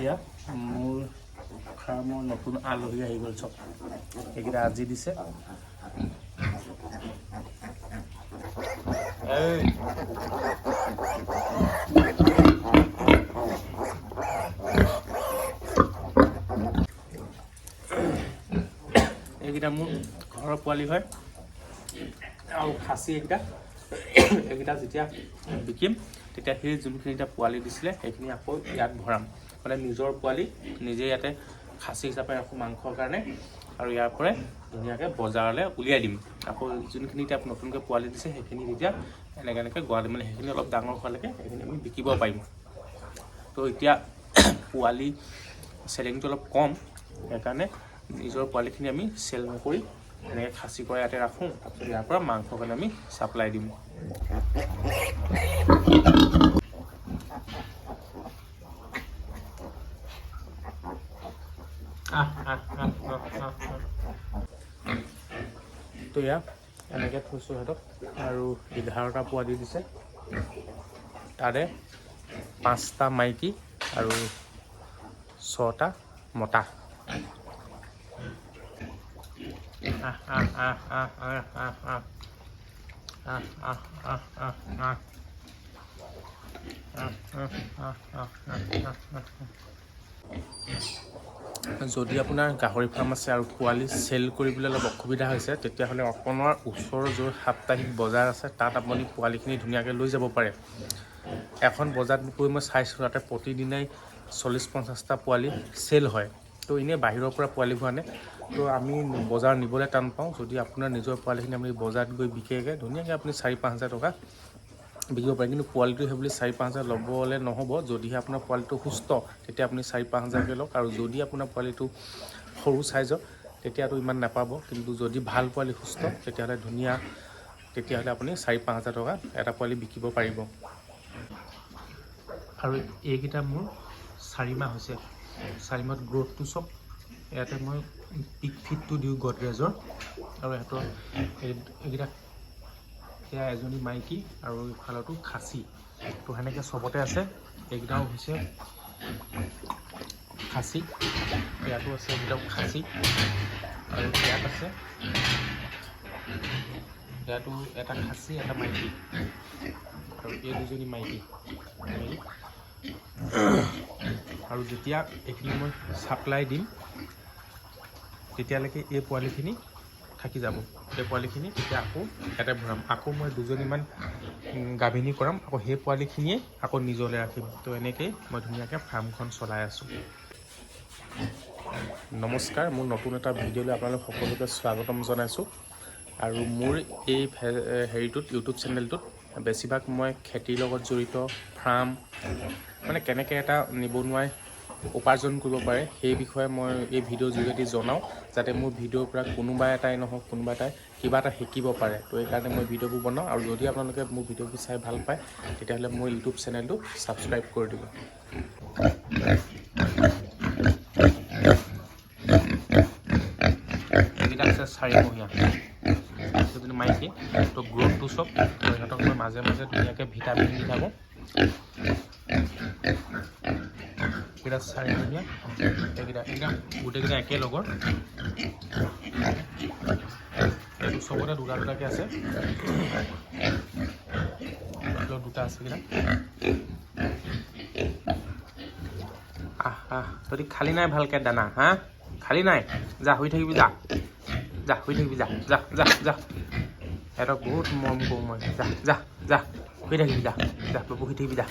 এয়া মোৰ ফাৰ্মৰ নতুন আলহী আহি গ'ল চব। এইকেইটা আজি দিছে। এই এইকেইটা মোৰ ঘৰৰ পোৱালি হয় আৰু খাচী এইকেইটা। এইকেইটা যেতিয়া বিকিম, তেতিয়া সেই যোনখিনি এতিয়া পোৱালি দিছিলে, সেইখিনি আকৌ ইয়াত ভৰাম। মানে নিজৰ পোৱালি নিজে ইয়াতে খাচী হিচাপে ৰাখোঁ মাংসৰ কাৰণে আৰু ইয়াৰ পৰাই ধুনীয়াকৈ বজাৰলৈ উলিয়াই দিম। আকৌ যোনখিনি এতিয়া নতুনকৈ পোৱালি দিছে, সেইখিনি তেতিয়া এনেকৈ এনেকৈ গঁৰাল, মানে সেইখিনি অলপ ডাঙৰ হোৱালৈকে সেইখিনি আমি বিকিব পাৰিম। তো এতিয়া পোৱালি চেলিংটো অলপ কম, সেইকাৰণে নিজৰ পোৱালিখিনি আমি চেল নকৰি এনেকৈ খাচী কৰাই ইয়াতে ৰাখোঁ। তাৰপিছত ইয়াৰ পৰা মাংসৰ কাৰণে আমি ছাপ্লাই দিম। আহ আহ আহ আহ আহ আহ। তো এয়া এনেকৈ থৈছোঁ সিহঁতক আৰু 11টা পোৱালি দিছে, তাৰে পাঁচটা মাইকী আৰু ছটা মতা। আহ আহ আহ আহ আহ আহ আহ আহ আহ আহ আহ আহ আহ আহ আহ আহ আহ আহ। যদি আপোনাৰ গাহৰি ফাৰ্ম আছে আৰু পোৱালি চেল কৰিবলৈ অলপ অসুবিধা হৈছে, তেতিয়াহ'লে আপোনাৰ ওচৰৰ য'ৰ সাপ্তাহিক বজাৰ আছে, তাত আপুনি পোৱালিখিনি ধুনীয়াকৈ লৈ যাব পাৰে। এখন বজাৰত গৈ মই চাইছোঁ, তাতে প্ৰতিদিনাই 40-50টা পোৱালি চেল হয়। তো এনেই বাহিৰৰ পৰা পোৱালিবোৰ আনে, তো আমি বজাৰ নিবলৈ টান পাওঁ। যদি আপোনাৰ নিজৰ পোৱালিখিনি আপুনি বজাৰত গৈ বিকেগৈ, ধুনীয়াকৈ আপুনি 4-5 হাজাৰ টকা বিকিব পাৰে। কিন্তু পোৱালিটো সেইবুলি 4-5 হাজাৰ ল'বলৈ নহ'ব। যদিহে আপোনাৰ পোৱালিটো সুস্থ, তেতিয়া আপুনি 4-5 হাজাৰকৈ লওক আৰু যদি আপোনাৰ পোৱালিটো সৰু চাইজৰ, তেতিয়াতো ইমান নাপাব। কিন্তু যদি ভাল পোৱালি, সুস্থ, তেতিয়াহ'লে ধুনীয়া, তেতিয়াহ'লে আপুনি 4-5 হাজাৰ টকা এটা পোৱালি বিকিব পাৰিব। আৰু এইকেইটা মোৰ 4 মাহ হৈছে। 4 মাহত গ্ৰ'থটো চব। ইয়াতে মই পিক ফিডটো দিওঁ গডৰেজৰ। আৰু ইহঁতৰ এইকেইটা, এয়া এজনী মাইকী আৰু ইফালতো খাচী। তো সেনেকৈ চবতে আছে। এইকেইটাও হৈছে খাচী, ইয়াতো আছে, এইকেইটাও খাচী। আৰু ইয়াত আছে, ইয়াতো এটা খাচী, এটা মাইকী আৰু এই দুজনী মাইকী মাইকী। আৰু যেতিয়া এইখিনি মই ছাপ্লাই দিম, তেতিয়ালৈকে এই পোৱালিখিনি থাকি যাব। এই পোৱালিখিনি তেতিয়া আকৌ ইয়াতে ভৰাম। আকৌ মই দুজনীমান গাভিনী কৰাম, আকৌ সেই পোৱালিখিনিয়ে আকৌ নিজলৈ ৰাখিম। তো এনেকেই মই ধুনীয়াকৈ ফাৰ্মখন চলাই আছোঁ। নমস্কাৰ, মোৰ নতুন এটা ভিডিঅ'লৈ আপোনালোক সকলোকে স্বাগতম জনাইছোঁ। আৰু মোৰ এই হেৰিটোত, ইউটিউব চেনেলটোত বেছিভাগ মই খেতিৰ লগত জড়িত, ফাৰ্ম, মানে কেনেকৈ এটা নিবনুৱাই উপাৰ্জন কৰিব পাৰে, সেই বিষয়ে মই এই ভিডিঅ'ৰ যোগেদি জনাওঁ, যাতে মোৰ ভিডিঅ'ৰ পৰা কোনোবা এটাই নহওক কোনোবা এটাই কিবা এটা শিকিব পাৰে। তো এইকাৰণে মই ভিডিঅ'বোৰ বনাওঁ। আৰু যদি আপোনালোকে মোৰ ভিডিঅ'বোৰ চাই ভাল পায়, তেতিয়াহ'লে মোৰ ইউটিউব চেনেলটো ছাবস্ক্ৰাইব কৰি দিব। এইকেইটা হৈছে 4মহীয়া, সেইজনী মাইকী। তো গ্ৰ'থটো চব। তো ইহঁতক মই মাজে মাজে ধুনীয়াকৈ ভিটামিন দি থাকোঁ। এইকেইটা 4মহীয়া। এইকেইটা এইকেইটা গোটেইকেইটা একেলগৰ। এইটো চবতে দুটা দুটাকৈ আছে, এইফালেও দুটা আছে। এইকেইটা, আহ আহ, তহঁতি খালি নাই ভালকৈ দানা? হা, খালি নাই? যা, শুই থাকিবি, যা যা, শুই থাকিবি, যা যা যা যা। সিহঁতক বহুত মৰম কৰোঁ মই। যা যা যা, শুই থাকিবি, যা যা বাবু, শুই থাকিবি, যা।